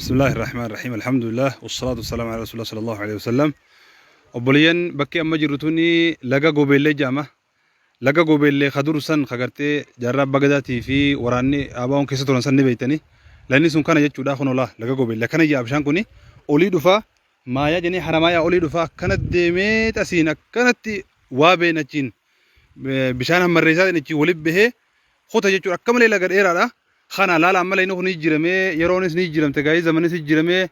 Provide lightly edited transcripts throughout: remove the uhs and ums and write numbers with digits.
Bismillaahi Rahmaan Rahiim. Alhamdulillah. Wassalaatu wassalamu ala Rasulillah sallallahu alaihi wasallam. Obboleeyyan bakki amma jirru tuni laga Gobeellee jedhama. Laga Gobeellee ka dur san ka gartee jaarraa abbaa gadaatii fi waraanni ABOn keessa turan san ni beektani. Lagni sun kana jechuudha kun olaa laga Gobeellee. Akkana jaa bishaan kuni olii dhufa maayaa jennee haramaayaa olii dhufa akkana deemee asiin akkanatti waa been achiin bishaan hammarreessaatiin achiin walitti bahee kuta jechuudha. Akka malee laga dheeraadha. Kana laala amma lagni kun ni jijjiiramee yeroonis ni jijjiiramte gaa'ii zamanis jijjiiramee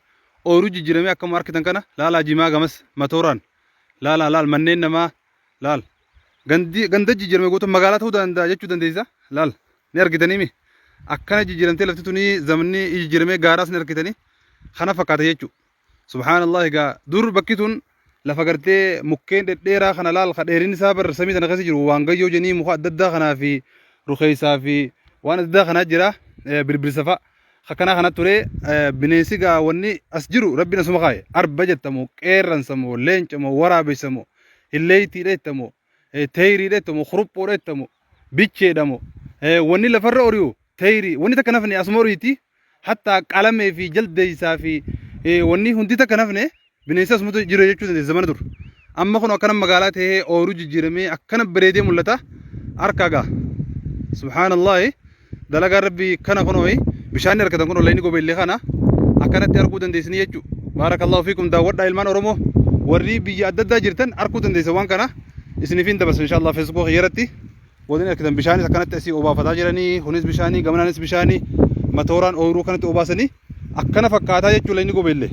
ooyiruu jijjiiramee akkuma arkitan kana laalaa jimaa gamas matooraan laalaa laal manneen namaa laal gandi ganda jijjiirame guutuu magaalaa ta'uu danda'a jechuu dandeessa laal ni argitanii mi akkana jijjiiramtee lafti tuni zamanni jijjiiramee gaaraas ni argitanii kana fakkaata jechuudha. Subhaanallah egaa dur bakki tun lafa gartee mukkeen dhedheeraa kana laal ka dheerinni isaa bar samii tana keessa jiru waan gayyoo jenii muka adda addaa kanaa fi rukeessaa fi waan adda addaa kanaa jira birbirsa fa'a akkanaa kana ture bineensi gaa wanni as jiru rabbiin asuma kaaye arba jettamoo qeerransa moo leenca moo waraabessa moo hilleeytiidha jettamoo teeyriidha jettamoo kuruphoodha jettamoo bicheedha moo wanni lafarra ori'u teeyrii wanni takka nafne asuma oriiti Hattaa qalamee fi jaldeessaa fi wanni hundi takka nafne bineensi asumatu jira jechuu dandeessa zamana dur. Amma kun akkana magaalaa ta'ee ooyiruu jijjiiramee akkana bareedee mul'ata. Harka gaa. Subhaanallahi dalagaan rabbii kana kunooyi bishaan argatan kun layni gobeellee kana akkanatti arguu dandeessanii jechuu. Baarakallahu fiikum daawwadhaa ilmaan Oromoo warri biyya adda addaa jirtan arguu dandeessa waan kana isiniif hin dabarsa inshallah feesbuukii kiyyarratti. Waliin argitan bishaanis akkanatti asii obaafataa jiranii kunis bishaanii gamanaanis bishaanii matooraan ooyiruu kanatti obaasanii akkana fakkaataa jechuu layni gobeelle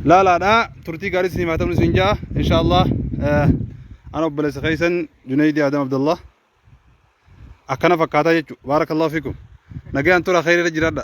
laalaadha turtii gaarii isin himaa ta'uun isin ja'a inshaallah ana obboleessa keessan Junaydii Adam Abdallah akkana fakkaataa jechuu baarakallahu fiikum nagayaan tura khayriirra jiraadha.